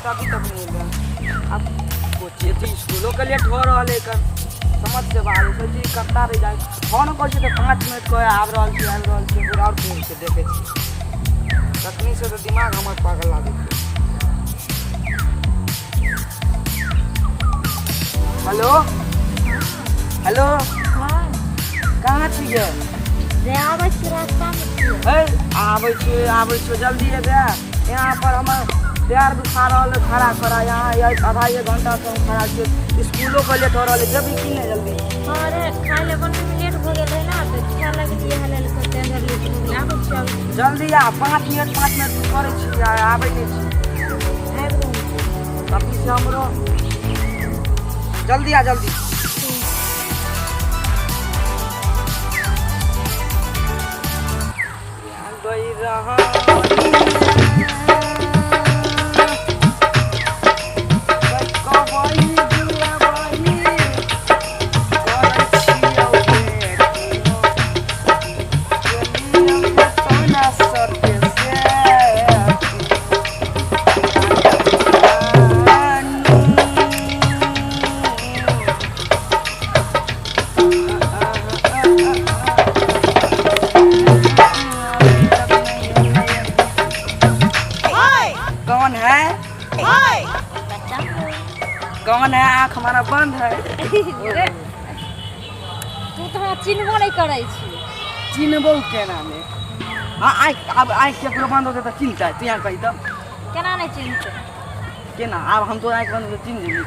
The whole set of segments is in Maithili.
तऽ अभी तक नहि एलै। आब कोचिंग स्कूलो के लेट हो रहल है, एकर समझ से बाहर है। सोची कत्ता रहि जाइ, फोन करै छी तऽ 5 मिनट कहे आबि रहल छी, आबि रहल छी। पूरा आओर फोन छै, देखै छी तखनी से तऽ दिमाग हमर पागल लागै छै। हेलो हेलो, हाँ। कहाँ छी गे? रे आबै छी, रास्तामे छियै। हे आबै छी, आबै छी, जल्दी एबै। यहाँ पर हमर पैर दुखा रहल है खड़ा खड़ा। यहाँ एक आधा एक घंटा से हम खड़ा छियै, स्कूलो के लेट हो रहल है। जबी की नहि जल्दी? हाँ रे, खाय लए बनबैमे लेट भऽ गेल रहै ने, तऽ खाय लगलियै हले हले तें दुआरे लेट भऽ गेलै। आबै छी, आबै छी। जल्दी आ, 5 मिनट 5 मिनट करै छी आ आबै नहि छी। आबि रहल छी। अभी से हमरो जल्दी आ, जल्दी। गई रहा कौन है? बच्चा। कौन है? आँख हमारा बंद है। रे, तू तऽ हमरा चिन्हबो नहि करै छी। चिन्हबो केना ने? हाँ, आँखि आब आँखि केकरो बंद होतै तऽ चिन्हतै? तू यहाँ कही तऽ। केना नहि चिन्हतै? केना आब हम तो आँखि बंद होतै चिन्ह जेबी?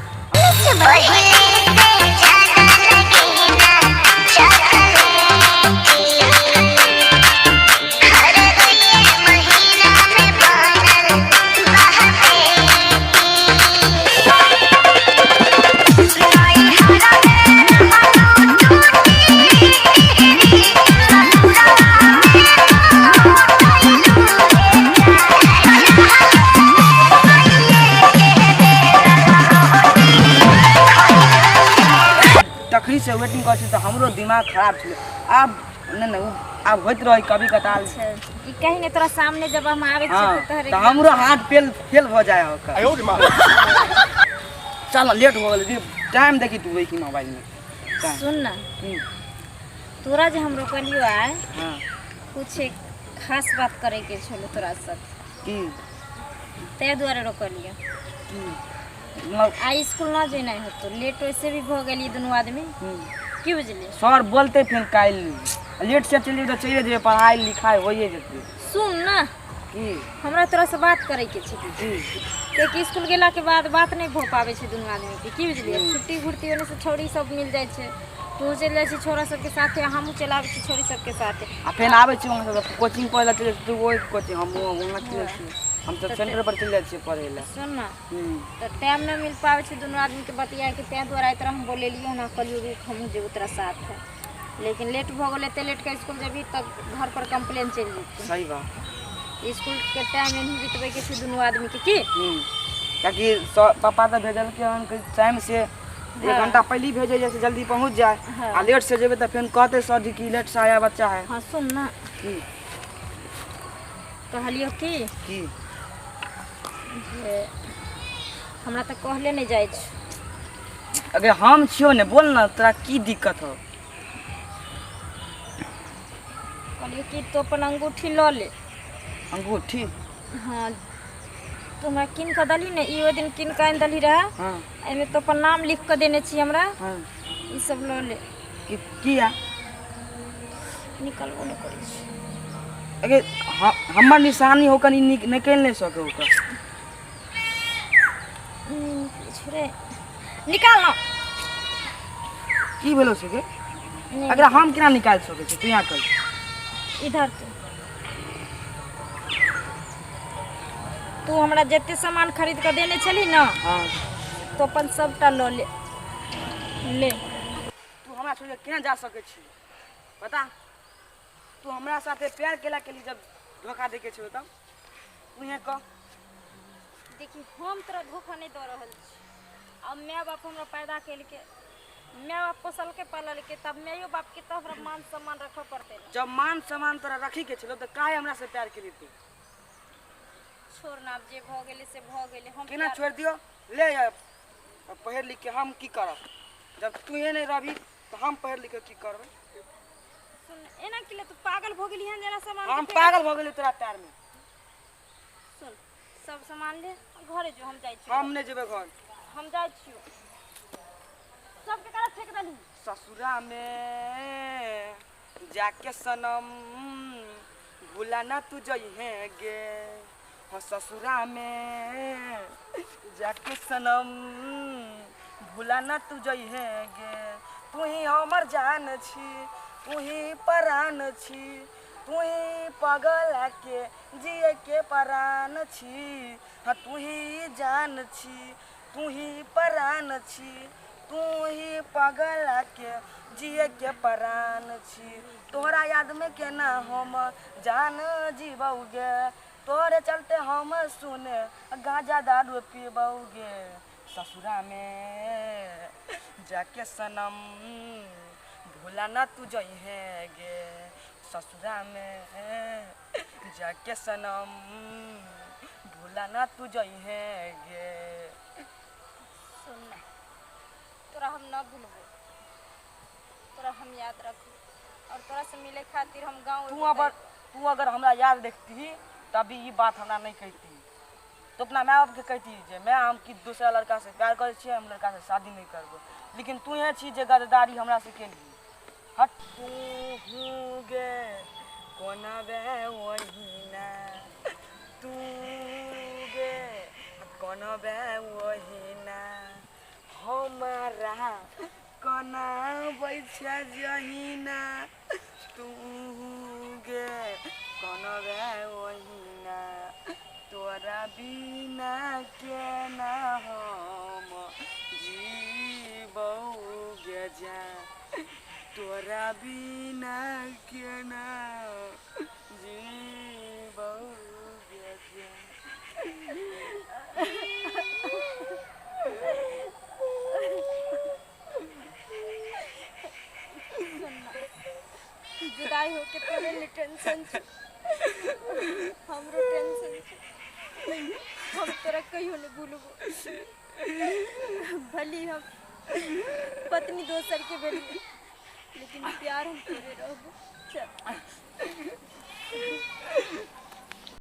तखनी से वेटिंग करै छी तऽ हमरो दिमाग खराब छलै। आब नहि नहि, ओ आब होइत रहै कभी कताल। अच्छा, ई कहीं ने तोरा सामने जब हम आबै छियै हाँ तऽ तोहरे तऽ हमरो हाथ फेल फेल भऽ जाइ ओकर। चल, लेट हो गेलै। टाइम देखी तू देखी मोबाइलमे टाइम। सुन ना। की? तोरा जे हम रोकलियो आइ, हाँ, कुछ एक खास बात करैके छलो तोरा साथ। की? ताहि दुआरे रोकलियो। की मतलब? आइ स्कूल न जेनाइ होतो, लेट वैसे भी भऽ गेलियै दुनू आदमी। की बुझलियै? सर बोलते फेर काल्हि लेट से चलि जेबै तऽ चलि जेबै, पढ़ाइ लिखाइ होइए जेतै। सुन ना। की? हमरा तोरा से बात करैके छै। की? कियाकि स्कूल गेलाके बाद बात नहि भऽ पाबै छै दुनू आदमीके। की बुझलियै? छुट्टी घुरती ओने से छौड़ी सब मिल जाइ छै, तू चलि जाइ छी छौड़ा सबके साथे, हमहूँ चलि आबै छी छौड़ी सबके साथे। आ फेर आबै छी वहाँ से कोचिंग पढ़ै लए चलि जाइ छी, तू ओहि कोचिंग, हम वहाँ चलि जाइ छी, हम तऽ सेंटर पर चलि जाइ छियै पढ़ै लए। सुन ना, तऽ टाइम नहि मिल पाबै छै दुनू आदमीके बतियाके, ताहि दुआरे आइ तोरा हम बोलेलियै हन। कहलियै रुक, हमहूँ जेबौ तोरा साथे, लेकिन लेट भऽ गेलै। एते लेट के स्कूल जेबही तऽ घर पर कंप्लेन चलि जेतै। सही बात। स्कूलके टाइम एनही बितबैके छै दुनू आदमीके, की? कियाकि पापा तऽ भेजलकै हन कि टाइम से एक घंटा पहले ही भेजे जैसे जल्दी पहुंच जाए। हाँ। आ लेट से जेबै तऽ फेर कहते सर जी कि लेट से आया बच्चा है। हाँ, सुन ना। की? कहलियो की की? जे हमरा तऽ कहले नहि जाइ छै। अगर हम छियौ ने, बोल ना, तोरा की दिक्कत हो? कहलियो कि तू अपन अंगूठी लऽ ले। अंगूठी? हाँ, तू हमरा कीन कऽ देलही ने, ई ओहि दिन कीन कऽ आनि देलही रहए। हाँ। एहिमे तो अपन नाम लिख कऽ देने छी हमरा। हाँ। ई सब लऽ ले। की किया? निकलबो नहि करै छै। अगे हमर निशानी हो कनी निकलि नहि सके ओकर। नहि निकलै छै रे, निकाल ना। की भेलो से गे? नहि। अगर हम केना निकालि सकै छी, तू यहाँ कह। इधर तू तू हमरा जते सामान खरीद कऽ देने छली ने, हाँ, तो अपन सबटा लऽ ले, ले। तू हमरा छोड़ि कऽ केना जा सकै छी, बता? तू हमरा साथे प्यार केला के लिए जब धोखा दे के छौ तब तू यहाँ कह। देखी, हम तोरा धोखा नहि दऽ रहल छी। अब माय बाप हमरा पैदा केलकै, माय बाप पोसलकै पाललकै, तब मायो बापके तऽ हमरा मान सम्मान रखऽ पड़तै ने। जब मान सम्मान तोरा रखी के छलो तऽ काहे हमरा से प्यार केली तू? छोड़ ना, आब जे भऽ गेलै से भऽ गेलै। हम केना छोड़ि दियौ? ले पढ़ि लिख के हम की करब? जब तूहे नहीं रहबी तो हम पढ़ि लिख के की करबै? सुन, एना के तू पागल भऽ गेली हन जेना सामान हम पागल भऽ गेली तोरा प्यार में। सुन, सब सामान ले घरे जो, हम जाइ छी। हम नहीं जेबै घर। हम जाइ छियो। सबके करा फेंक देली। ससुरा में जाके सनम भूला ना तू जइहे गे। हो ससुरा में जाके सनम भूला ना तू जइहे गे। तू ही हमर जान छी, तू ही परान छी, तू ही पगल के जिए के परान छी। हाँ तू ही जान छी, तू ही परान छी, तू ही पगल के जिए के परान छी। तोहरा याद में केना हम जान जीबौगे, तोहरे चलते हम सुने गांजा दारू पीबौगे। ससुरा में जाके सनम भूला ना तू जइहे गे। ससुरा में जाके सनम भूला ना तू जइहे गे। सुन, तोरा हम ना भूलबो, तोरा हम याद रखबो और तोरा से मिले खातिर हम गाँव। तू अगर हमरा याद देखती तभी ये बात हमरा नहीं कहती। तो अपना माय बाप के कहती जे मैं हम कि दूसरा लड़का से प्यार करै छियै, हम लड़का से शादी नहीं करबो। लेकिन तू यहाँ छी जे गद्दारी हमरा से केली। हट तू हूँ गे कोना बे वहीना, तू गे कोना बे वहीना, हमारा कोना बैठा जहीना। तू गे कोना बे वहीना, तोरा बिना केना हम जीबौगे जा। तोरा बिना केना जीबौगे जा। जुदाई होके तोरे लिए टेंशन छौ, हमरो टेंशन छौ। हम तोरा कहियो नहीं भूलबो, भली हम पत्नी दोसर के भेलियै, लेकिन प्यार हम तोरे रहबो। चल।